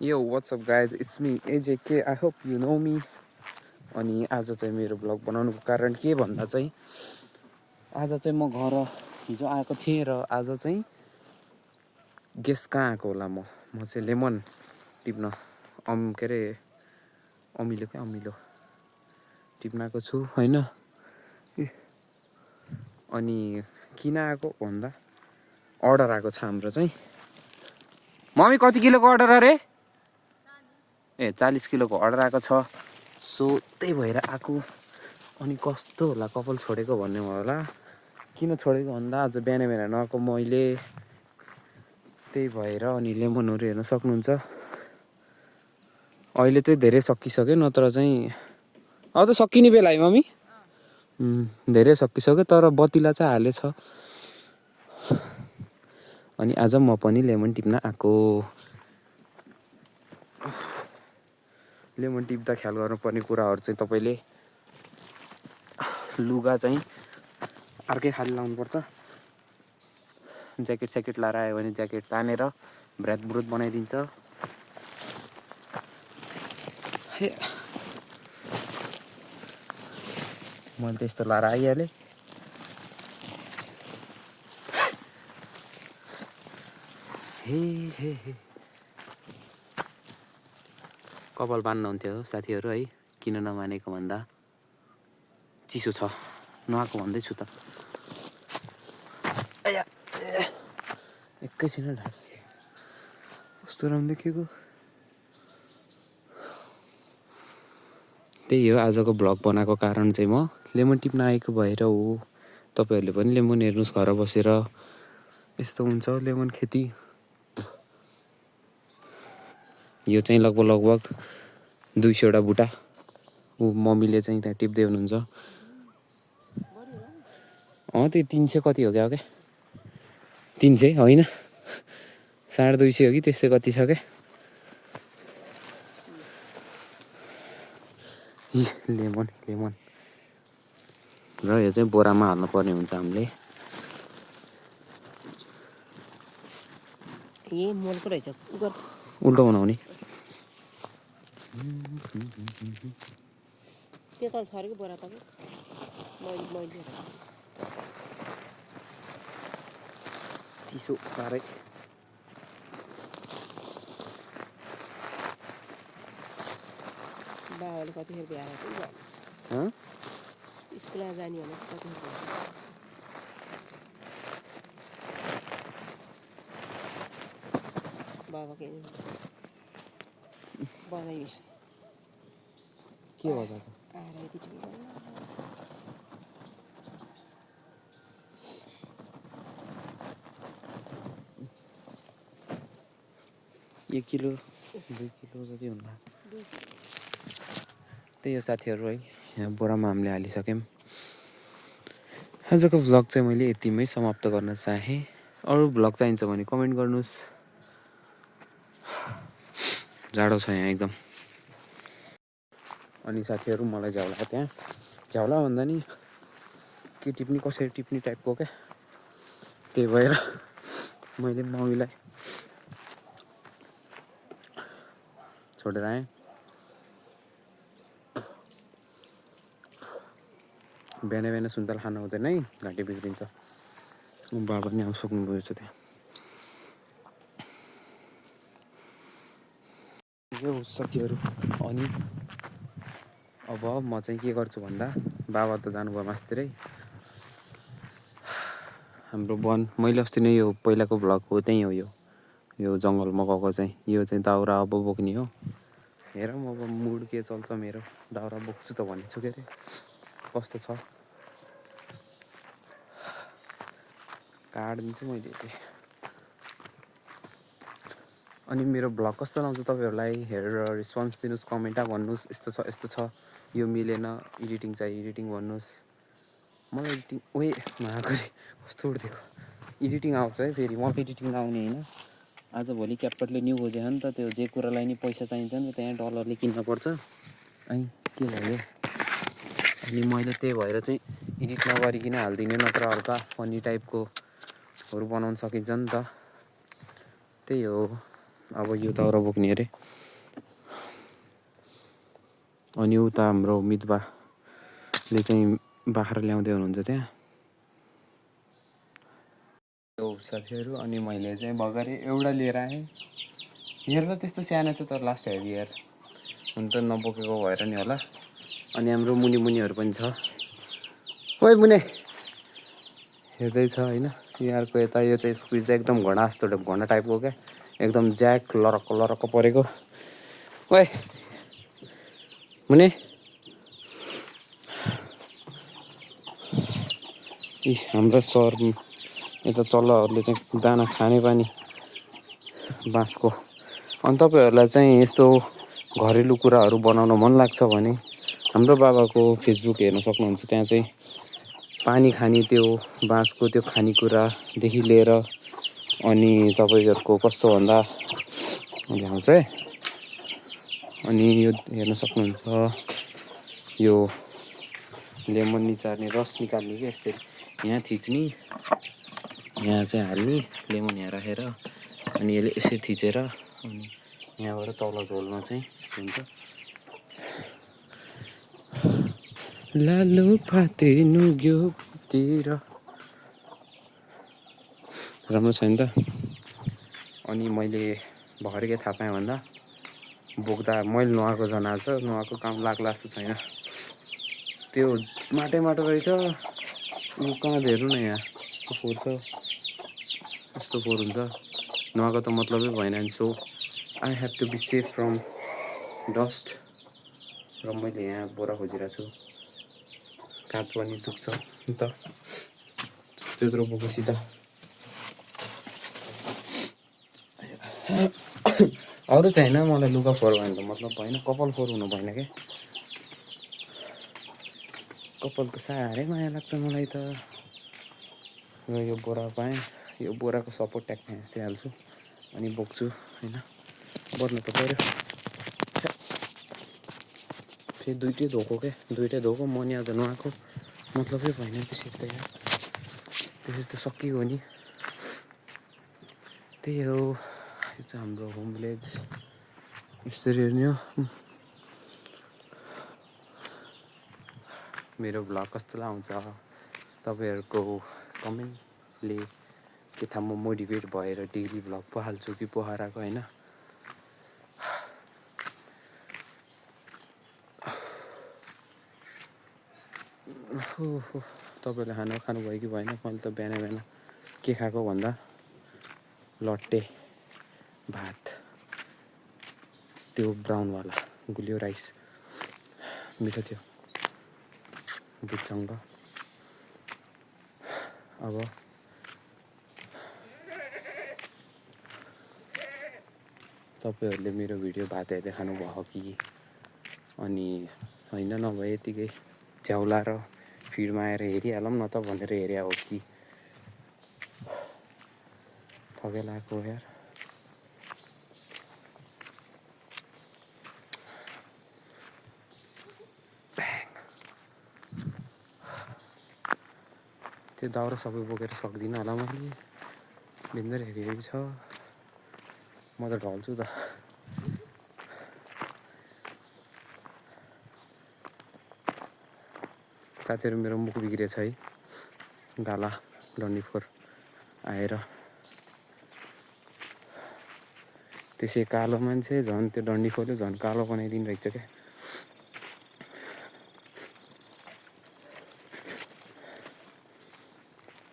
Yo, what's up guys? It's me AJK. I hope you know me. अनि आज चाहिँ मेरो ब्लग बनाउनुको कारण के भन्दा चाहिँ आज चाहिँ म घर हिजो आएको थिएँ र आज चाहिँ गेस कहाँ आएको होला म चाहिँ लेमन टिप्न के अरे अमिलो टिप्न आएको छु हैन। अनि किन आएको भन्दा अर्डर आएको छ हाम्रो चाहिँ। मम्मी कति किलोको अर्डर अरे? 40 किलोको अर्डर आएको छ। सो त्यही भएर आएको। अनि कस्तो होला कपाल छोडेको भन्ने होला। किन छोडेको भन्दा आज बिहान नआएको मैले, त्यही भएर। अनि लेमनहरू हेर्न सक्नुहुन्छ अहिले चाहिँ धेरै सकिसक्यो, नत्र चाहिँ अब त सकिने बेला है मम्मी। धेरै सकिसक्यो तर बतिला चाहिँ हालेछ। अनि आज म पनि लेमन टिप्न आएको। लेमन टिप्दा ख्याल गर्नुपर्ने कुराहरू चाहिँ तपाईँले लुगा चाहिँ अर्कै खाली लाउनुपर्छ। ज्याकेट स्याकेट लाएर आयो भने ज्याकेट तानेर भ्रातब्रुत बनाइदिन्छ। मैले त्यस्तो लाएर आइहालेँ। हे कपाल बान्नु हुन्थ्यो साथीहरू है, किन नमानेको भन्दा चिसो छ, नआएको भन्दैछु त। एकैछिन कस्तो राम्रो देखेको। त्यही हो आजको भ्लग बनाएको कारण चाहिँ म लेमन टिप्न आएको भएर हो। तपाईँहरूले पनि लेमन हेर्नुहोस् घर बसेर, यस्तो हुन्छ लेमन खेती। यो चाहिँ लगभग 200वटा बुटा मम्मीले चाहिँ त्यहाँ टिप्दै हुनुहुन्छ। त्यो 300 कति हो क्या 300 होइन 250 हो कि त्यस्तै कति छ क्या। लेमन र यो चाहिँ बोरामा हाल्नु पर्ने हुन्छ हामीले। उल्टो बनाउने चिसो साह्रै। बाबाले कतिखेर भ्याएर स्कुलमा जाने भने कतिखेर बाबा के बनाइ के भन्छ आएर यति ठुलो 1 किलो 2 किलो जति होला। त्यही हो साथीहरू है, यहाँ बोरामा हामीले हालिसक्यौँ। आजको भ्लग चाहिँ मैले यतिमै समाप्त गर्न चाहेँ। अरू भ्लग चाहिन्छ भने कमेन्ट गर्नुहोस्। जाडो छ यहाँ एकदम। अनि साथीहरू मलाई झ्याउला भन्दा नि के टिप्ने कसरी टिप्ने टाइपको क्या। त्यही भएर मैले मम्मीलाई छोडेर आएँ। बिहान सुन्तला खानु हुँदैन है, घाँटी बिग्रिन्छ। बाबा नि आउसक्नुभएको छ त्यहाँ। यो साथीहरू अनि अब म चाहिँ के गर्छु भन्दा बाबा त जानुभयो मास्तिरै। हाम्रो वन मैले अस्ति नै यो पहिलाको भ्लग हो त्यही हो यो जङ्गलमा गएको चाहिँ। यो चाहिँ दाउरा अब बोक्ने हो। हेरौँ अब मुड के चल्छ मेरो। दाउरा बोक्छु त भनेको छु के अरे कस्तो छ काटिदिन्छु मैले। अनि मेरो भ्लग कस्तो लाउँछ तपाईँहरूलाई हेरेर रेस्पोन्स दिनुहोस्, कमेन्टमा भन्नुहोस् यस्तो छ यस्तो छ, यो मिलेन, एडिटिङ चाहियो एडिटिङ भन्नुहोस्। मलाई एडिटिङ कस्तो उठ्दिएको एडिटिङ आउँछ है फेरि। मलाई एडिटिङ आउने होइन। आजभोलि क्यापकटले न्यू खोज्यो भने त त्यो जे कुरालाई नि पैसा चाहिन्छ नि त त्यहाँ डलरले किन्न पर्छ है, के भयो। अनि मैले त्यही भएर चाहिँ एडिट नगरिकन हालिदिने, नत्र हल्का फनी टाइपकोहरू बनाउन सकिन्छ नि त। त्यही हो। अब यो दाउरा बोक्ने अरे। अनि उता हाम्रो मितबाले चाहिँ बाख्रा ल्याउँदै हुनुहुन्छ त्यहाँ। यो साथीहरू अनि मैले चाहिँ भर्खरै एउटा लिएर आएँ। हेर त त्यस्तो सानो छ तर लास्ट हेभी यार, हुन त नबोकेको भएर नि होला। अनि हाम्रो मुनिहरू पनि छ। ओइ मुने हेर्दैछ होइन। यहाँको यता यो चाहिँ स्क्विज एकदम घोडा जस्तो घोडा टाइपको क्या, एकदम ज्याक लरक्क परेको। ओइ मुने हाम्रो सर यता चल्लाहरूले चाहिँ दाना खाने बानी बाँसको। अनि तपाईँहरूलाई चाहिँ यस्तो घरेलु कुराहरू बनाउन मन लाग्छ भने हाम्रो बाबाको फेसबुक हेर्न सक्नुहुन्छ। त्यहाँ चाहिँ पानी खाने त्यो बाँसको त्यो खानेकुरादेखि लिएर अनि तपाईँहरूको कस्तो भन्दा ल्याउँछ है। अनि यो हेर्न सक्नुहुन्छ, यो लेमन निचार्ने रस निकाल्ने क्या, यस्तै यहाँ थिच्ने, यहाँ चाहिँ हाल्ने लेमन यहाँ राखेर अनि यसले यसरी थिचेर अनि यहाँबाट तल झोलमा चाहिँ यस्तो हुन्छ। लालु फाते नुग्योतिर राम्रो छ नि त। अनि मैले भर्खर के थाहा पाएँ भन्दा बोक्दा मैले नुहाएको जनाएको छ, नुहाएको काम लाग्ला जस्तो छैन। त्यो माटो रहेछ। ऊ कहाँ हेर्नु न यहाँ फोहोर छ, यस्तो फोहोर हुन्छ। नुहाएको त मतलबै भएन नि। So I have to be safe from dust. र मैले यहाँ बोरा खोजिरहेको छु। काँध पनि दुख्छ नि त त्यत्रो बोकेपछि त। अरू चाहिँ होइन, मलाई लुगा फोहोर भयो भने त मतलब भएन, कपाल फोहोर हुनु भएन क्या। कपालको साह्रै माया लाग्छ मलाई त। र यो बोरा पाएँ, यो बोराको सपोर्ट ट्याक्ने यस्तै हाल्छु अनि बोक्छु होइन। बद्नु त पऱ्यो। फेरि दुइटै धोको क्या, दुइटै धोको। म नि आज नुहाएको मतलबै भएन त्यसरी त यार, त्यसरी त सकियो नि। त्यही हो, यो चाहिँ हाम्रो होम भिलेज यसरी हेर्ने हो। मेरो भ्लग कस्तो आउँछ तपाईँहरूको कमेन्टले के थाहा म मोटिभेट भएर डेली भ्लग पो हाल्छु कि पो हाराएको होइन। तपाईँहरूले खाना खानुभयो कि भएन? मैले त बिहान के खाएको भन्दा लट्टे भात, त्यो ब्राउनवाला गुलियो राइस, मिठो थियो दुधसँग। अब तपाईँहरूले मेरो भिडियो भात हेर्दै खानुभयो कि? अनि होइन नभए यतिकै झ्याउला र फिडमा आएर हेरिहालौँ न त भनेर हेरे हो कि? थकै लागेको यार। त्यो दाउरा सबै बोकेर सक्दिनँ होला मैले, डेन्जर हेभी छ। म त ढल्छु त। साथीहरू मेरो मुख बिग्रेछ है, गाला डन्डीफोर आएर। त्यसै कालो मान्छे झन् त्यो डन्डीफोरले झन् कालो बनाइदिनु रहेछ क्या।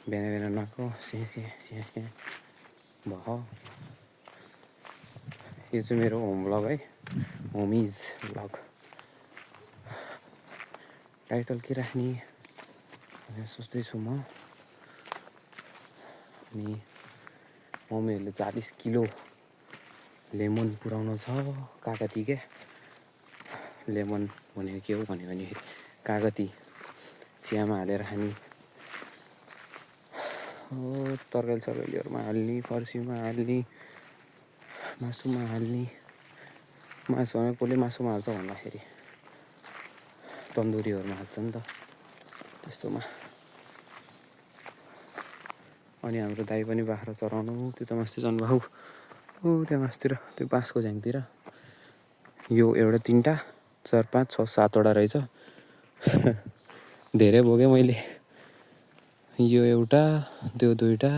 बिहान नुहाएको सिया भयो। यो चाहिँ मेरो होम भ्लग है, होमिज भ्लग। टाइटल के राख्ने भनेर सोच्दैछु म। अनि मम्मीहरूले 40 किलो लेमन पुऱ्याउनु छ कागती क्या। लेमन भनेको के हो भने कागती चियामा हालेर खाने हो, तरकारी सरकारीहरूमा हाल्ने, फर्सीमा हाल्ने, मासुमा हाल्ने। मासुमा कसले मासुमा हाल्छ भन्दाखेरि तन्दुरीहरूमा हाल्छ नि त, त्यस्तोमा। अनि हाम्रो दाइ पनि बाख्रा चराउनु त्यो त मास्ति जानुभयो। त्यहाँ मासतिर त्यो बाँसको झ्याङतिर यो एउटा 3टा 4 5 6 7वटा रहेछ धेरै बोकेँ मैले यो एउटा त्यो 2टा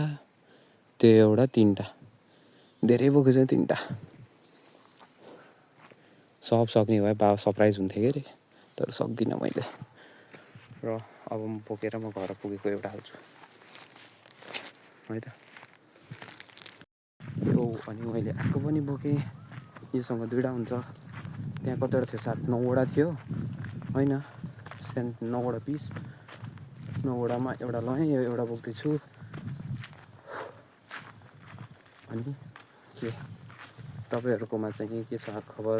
त्यो एउटा 3टा धेरै बोकेछ 3टा सब सक्ने भए बाबा सरप्राइज हुन्थ्यो के अरे तर सक्दिनँ मैले र अब म बोकेर म घर पुगेको एउटा हाल्छु है त यो अनि मैले आएको पनि बोकेँ योसँग 2टा हुन्छ त्यहाँ कतिवटा थियो 7 9वटा थियो होइन 9वटा पिस 9वटामा एउटा लगाएँ यो एउटा बोक्दैछु अनि के तपाईँहरूकोमा चाहिँ के छ खबर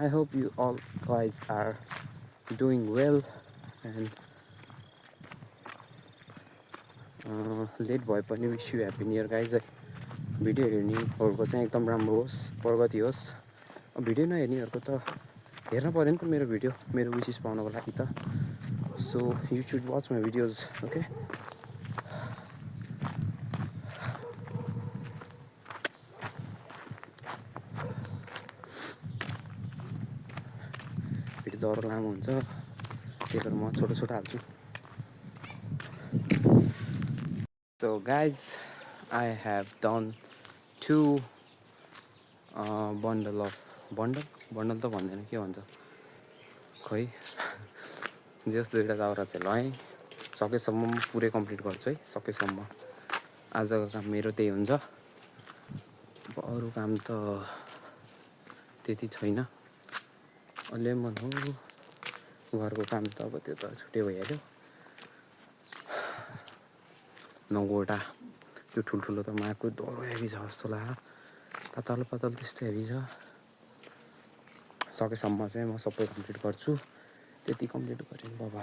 I hope you all guys are doing well and late भए पनि wish you happy new year guys है भिडियो हेर्नेहरूको चाहिँ एकदम राम्रो होस् प्रगति होस् भिडियो नहेर्नेहरूको त हेर्न पऱ्यो नि त मेरो भिडियो मेरो विसेस पाउनको लागि त so you should watch my videos okay video दह्रो लामो हुन्छ त्यही भएर म छोटो छोटो हाल्छु So guys, I have done 2 bundle त भन्दैन के भन्छ खै जस्तो एउटा दाउरा चाहिँ लगाएँ सकेसम्म पुरै कम्प्लिट गर्छु है सकेसम्म आजको काम मेरो त्यही हुन्छ अरू काम त त्यति छैन लेमन हो घरको काम त अब त्यो त छुट्टै भइहाल्यो 9वटा त्यो ठुल्ठुलो त मार्को डह्रो हेभी छ जस्तो लाग्यो पातल पातल त्यस्तो हेभी छ सकेसम्म चाहिँ म सबै कम्प्लिट गर्छु त्यति कम्प्लिट गरेँ बाबा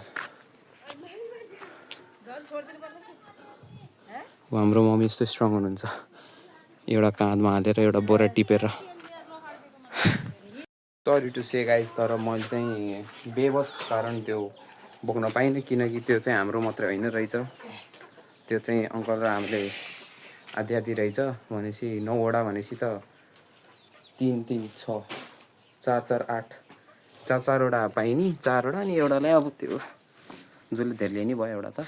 हाम्रो मम्मी यस्तो स्ट्रङ हुनुहुन्छ एउटा काँधमा हालेर एउटा बोरा टिपेर सरी टु से गाइज तर मैले चाहिँ बेबस कारण त्यो बोक्न पाइनँ किनकि त्यो चाहिँ हाम्रो मात्रै होइन रहेछ त्यो चाहिँ अङ्कल र हामीले आधी आधी रहेछ भनेपछि 9वटा भनेपछि त 3 3 6 4 4 8 4वटा पाएँ नि 4वटा अनि एउटालाई अब त्यो जसले धेरै नि भयो एउटा त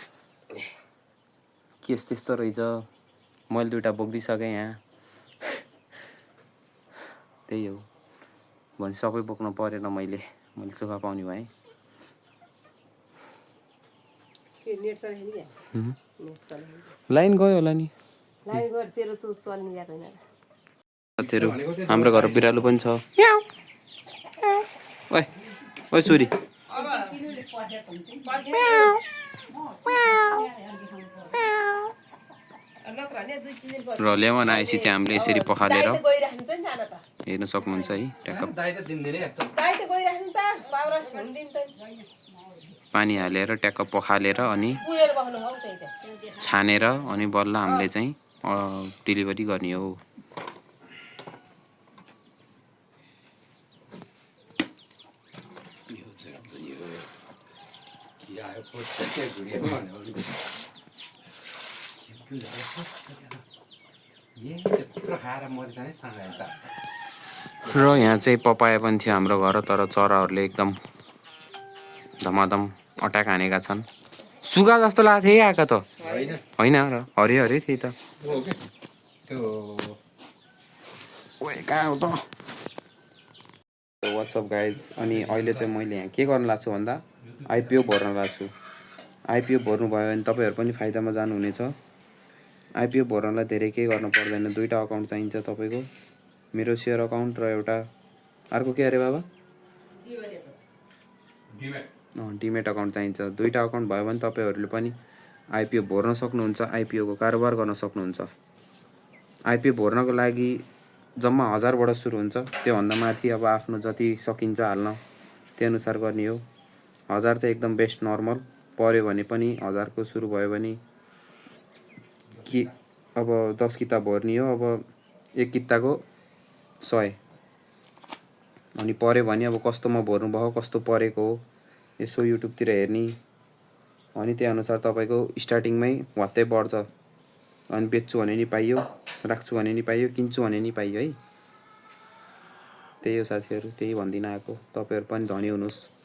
केस त्यस्तो रहेछ मैले 2टा बोक्दिसकेँ यहाँ त्यही हो भने सबै बोक्न परेन मैले सुख पाउने भएँ लाइन गयो होला नि तेरो हाम्रो घर बिरालो पनि छ ओइ ओइ सुरी र लेमन आएपछि चाहिँ हामीले यसरी पखालेर हेर्न सक्नुहुन्छ है ट्याक्क पानी हालेर ट्याक्क पखालेर अनि छानेर अनि बल्ल हामीले चाहिँ डेलिभरी गर्ने हो र यहाँ चाहिँ पपाया पनि थियो हाम्रो घर तर चराहरूले एकदम धमाधम अट्याक हानेका छन् सुगा जस्तो लाग्थ्यो है आएको त होइन र हरियो हरियो थिए त कहाँ हो त वाट्सअप गाइज अनि अहिले चाहिँ मैले यहाँ के गर्न लाग्छु भन्दा आइपिओ भर्न लाग्छु आइपिओ भर्नुभयो भने तपाईँहरू पनि फाइदामा जानुहुनेछ आइपिओ भर्नलाई धेरै केही गर्न पर्दैन 2टा अकाउन्ट चाहिन्छ तपाईँको मेरो सेयर अकाउन्ट र एउटा अर्को के अरे बाबा डिमेट अकाउन्ट चाहिन्छ 2टा अकाउन्ट भयो भने तपाईँहरूले पनि आइपिओ भर्न सक्नुहुन्छ आइपिओको कारोबार गर्न सक्नुहुन्छ आइपिओ भर्नको लागि जम्मा 1000बाट सुरु हुन्छ त्योभन्दा माथि अब आफ्नो जति सकिन्छ हाल्न त्यो अनुसार गर्ने हो 1000 चाहिँ एकदम बेस्ट नर्मल पर्यो भने पनि 1000को सुरु भयो भने कि अब 10 किताब भर्ने हो अब 1 किताको 100 अनि पर्यो भने अब कस्तोमा भर्नुभयो कस्तो परेको हो यसो युट्युबतिर हेर्ने अनि त्यही अनुसार तपाईँको स्टार्टिङमै वात्तै बढ्छ अनि बेच्छु भने नि पाइयो राख्छु भने नि पाइयो, किन्छु भने नि पाइयो है। त्यही हो साथीहरू, त्यही भनिदिन आएको। तपाईँहरू पनि धनी हुनुहोस्।